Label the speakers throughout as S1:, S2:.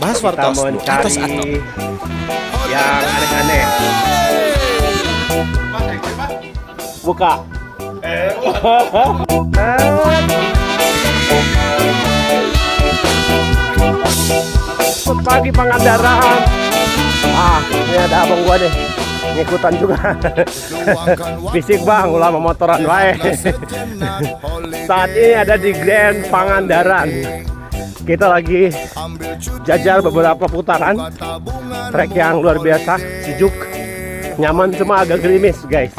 S1: Bahas
S2: Kita
S1: wartos nu
S2: mencari
S1: atos-atos.
S2: Yang aneh-aneh. Buka. Selamat pagi, Pangandaran. Ah, ini ada abang gua nih. Ngikutan juga. Fisik, Bang, ulah motoran wae. Saat ini ada di Grand Pangandaran. Kita lagi jajal beberapa putaran. Trek yang luar biasa, sejuk, nyaman, cuma agak gerimis, guys.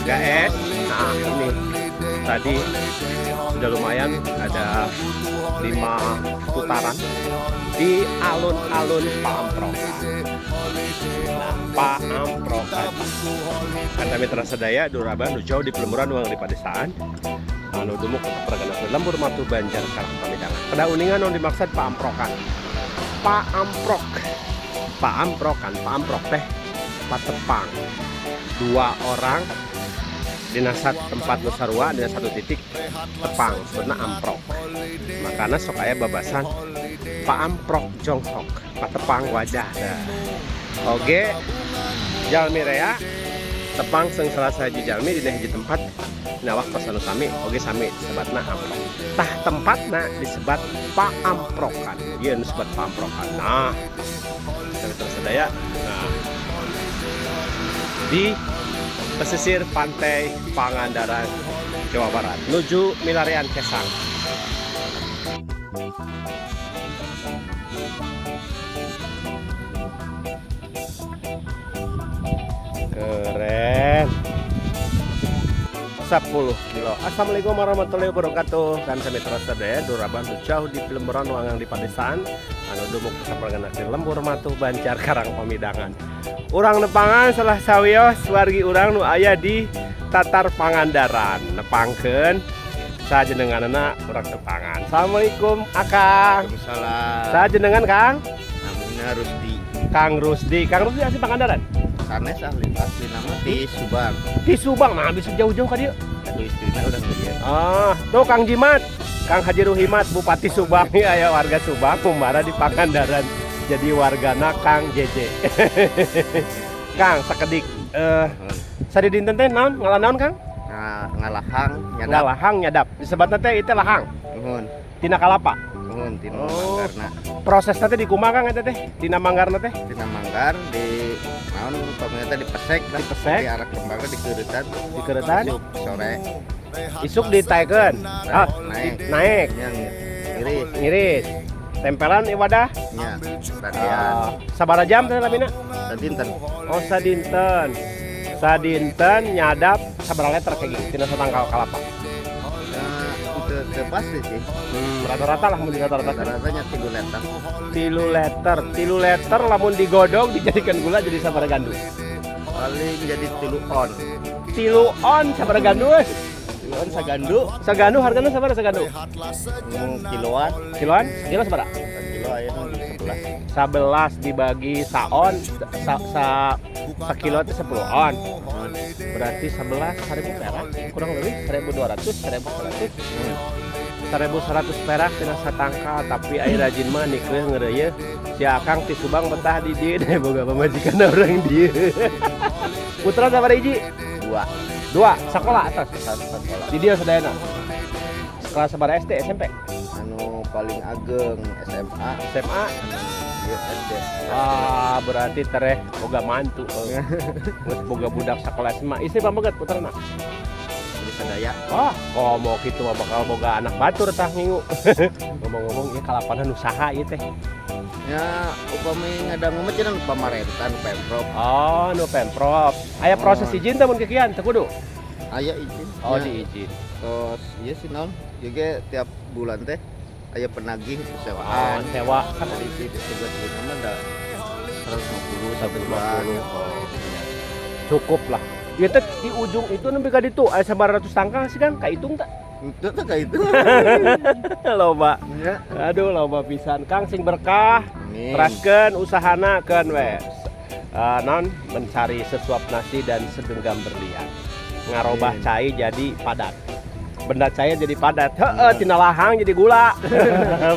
S2: Guys, nah, ini tadi sudah lumayan ada lima putaran di alun-alun Paamprokan. Nah, Paamprokan. Kan kami terasa daya duraban nu jauh di pelemburan uang di padesaan. Anu dumuk tetep pergana lembur matu Banjar Karang Pamidangan. Pada uningan nu dimaksud Paamprokan. Paamprok. Paamprokan, paamprok teh patepang. Dua orang dina tempat nu sarua, dina satu titik tepang, sebenarnya amprok. Makanya sok aya babasan paamprok jonghok, patepang wajah. Nah, oge jalmi rea tepang seng salah sahiji jalmi dina hiji tempat dina waktu anu sami, oge sami sebatna amprok. Tah, tempatna disebat paamprokan. Ieu nu disebut paamprokan. Nah, terus sadaya, nah, di pesisir pantai Pangandaran, Jawa Barat, nuju milarian kesang. Keren, 10 kilo. Assalamualaikum warahmatullahi wabarakatuh. Kan sami sadaya duraban jauh di Pilemburan wangang di padesaan anu dumuk sapergana di lembur matuh Banjar Karang Pamidangan. Urang nepangan salah sawios wargi urang nu aya di Tatar Pangandaran. Nepangkeun sajenenganna, urang tepangan. Assalamualaikum, Akang.
S3: Waalaikumsalam.
S2: Sajenengan, Kang?
S3: Namina Rusdi.
S2: Kang Rusdi. Kang Rusdi asli Pangandaran?
S3: Sanes, ahli asli nama di Subang.
S2: Di Subang. Nah, bisa jauh-jauh ka dieu.
S3: Aduh, istrinya udah ngeliat.
S2: Ah, tuh Kang Jimat. Kang Haji Ruhimat, Bupati Subang ya, aya warga Subang kumbara di Pangandaran. Jadi wargana Kang JJ. Kang, sakedik sadidinten teh naon, ngalah naon, Kang?
S3: Nah, ngalahang nyadap.
S2: Ngalahang nyadap. Disebutna teh itu lahang.
S3: Nuhun.
S2: Tina kalapa.
S3: Nuhun, tina manggarna.
S2: Prosesna teh dikumaha, Kang, eta teh? Tina manggarna teh?
S3: Tina manggar di naon upamanya teh dipesek lah.
S2: Dipesek.
S3: Di arah kembangna dikeuretan.
S2: Dikeuretan.
S3: Isuk sore.
S2: Isuk ditaekeun. Ah,
S3: naik.
S2: Naik.
S3: Yang ngiris.
S2: Ngiris. Tempelan di wadah.
S3: Nya. Radian.
S2: Ah, sabaraha jam teh lamina?
S3: Sadinten.
S2: Oh, sadinten. Sadinten nyadap sabaraha liter kayak gini tina satangkal kalapa?
S3: Nah, itu teu pasti sih.
S2: Rata-rata lah, mun di rata-rata.
S3: Rata-ratanya 3 liter.
S2: 3 liter, 3 liter lamun digodong dijadikan gula jadi sabaraha gandu?
S3: Paling jadi 3 on.
S2: 3 on sabaraha gandu geus?
S3: 3 on sagandu.
S2: Sagandu hargana sabaraha sagandu?
S3: Kiloan.
S2: Kiloan? Kilo sabaraha?
S3: Kilo aya nu 11.
S2: 11 dibagi saon sa, sa, sakilo itu 10 on, berarti 11 1000 perak, kurang lebih 1200, 1100, 1100 perak tina satangkal. Tapi aya rajin mah nikeuh ngeureuyeun si Akang ti Subang betah di dieu deh, boga pamajikan urang dieu. Putra sabaraha hiji?
S3: Dua.
S2: Dua, sekolah atas?
S3: Sekolah.
S2: Di dieu sadayana kelas sabaraha, SD, SMP?
S3: Anu paling ageng SMA.
S2: SMA.
S3: Ieu SD.
S2: Ah, berarti tereh boga mantu. Geus boga budak sekolah SMA. Istri pameget, putrana?
S3: Jadi sadaya.
S2: Wah, komo kitu mah bakal boga anak batur tah ngingu. Ngomong-ngomong, ieu kalapana nu saha ieu teh?
S3: Ya, upami ngadangu mah cenah nu pamarentah, nu Pemprov.
S2: Oh, nu Pemprov. Aya proses izin teh mun kikian teu kudu?
S3: Aya izin.
S2: Oh,
S3: Ya.
S2: diizin.
S3: Terus iya sih, naon juga tiap bulan teh aya penagih
S2: Oh,
S3: persewaan.
S2: sewa.
S3: Di tugas di nama da 150 sebulan.
S2: 150. Oh, cukup lah. Ya teh di ujung itu nembe ka ditu aya sabaraha ratus tangkal sih, Kang? Kahitung tak?
S3: Itu tuh kayak itu.
S2: Loba.
S3: Ya.
S2: Aduh, loba pisan. Kang, sing berkah.
S3: Amin.
S2: Teraskeun usahana keun we. Non mencari sesuap nasi dan segenggam berlian. Ngarobah
S3: Amin.
S2: cai jadi padat. Benda cair jadi padat. Heeh, tina lahang jadi gula.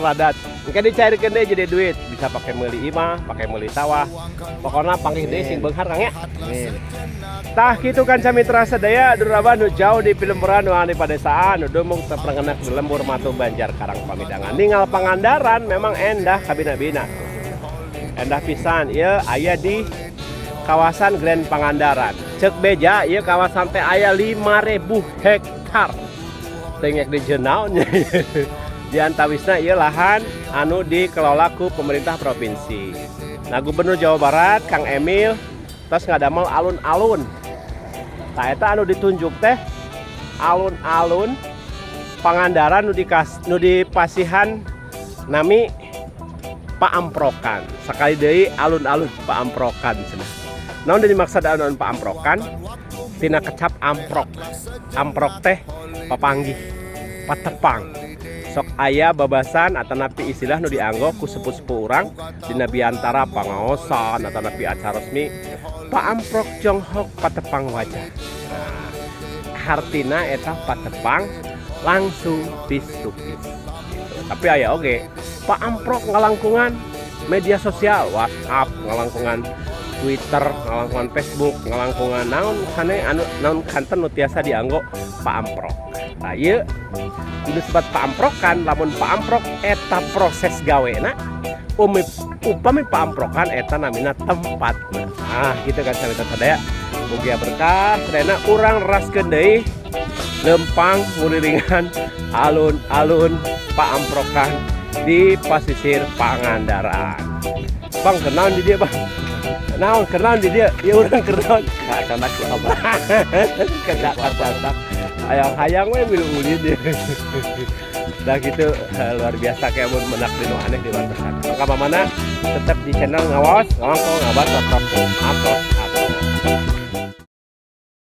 S2: Padat. Engke dicairkeun deui jadi duit. Bisa pakai meuli imah, pakai meuli sawah. Pokoknya panggih deui sing beunghar, Kang, ya.
S3: Amin.
S2: Tah kitu kan, mitra sadaya duraba nu jauh di pilemburan, nu di padesaan, nu dumung teprengenak di lembur matu Banjar Karang Pamidangan. Ningal Pangandaran memang endah kabina-bina. Endah pisan ieu aya di kawasan Grand Pangandaran. Cek beja ieu kawasan teh aya 5000 hektar. Tengek di jenaon di antawisna ieu lahan anu dikelola ku pemerintah provinsi. Nah, Gubernur Jawa Barat Kang Emil terus ngadamel alun-alun. Nah, eta anu ditunjuk teh alun-alun Pangandaran nu dipasihan nami Paamprokan. Sekali deui, alun-alun Paamprokan cenah. Naon dimaksud alun-alun Paamprokan? Tina kecap amprok. Amprok teh papanggih, patepang. Sok aya babasan atanapi istilah nu dianggo ku sepuh-sepuh urang dina biantara pangaosan atanapi acara resmi, paamprok jonghok patepang wajah. Nah, hartina eta patepang langsung face to face gitu. Tapi aya oge paamprok ngalangkungan media sosial, WhatsApp, ngalangkungan Twitter, ngalangkungan Facebook, ngalangkungan naon kane anu naon kanten nu tiasa dianggo paamprok. Nah, ieu nu disebut paamprokan, lamun paamprok eta proses gawena, umi upami paamprokan eta namina tempatna. Nah, gitu kan sampai sadaya. Mugia berkah sadayana, urang raskeun deui lempang nguriringan alun-alun Paamprokan di pasisir Pangandaran. Bang, kenal di dia, Bang. Naon kenal di dia? Ya urang kenal.
S3: Karena ku abah.
S2: Kena kacatak. Hayang-hayang we milu ulin dia. Dah gitu luar biasa kayak mun menak dinu aneh di bantesan. Maka mana tetap di channel Ngawas, Ngawangkong, Ngabatos, Atos, Atos.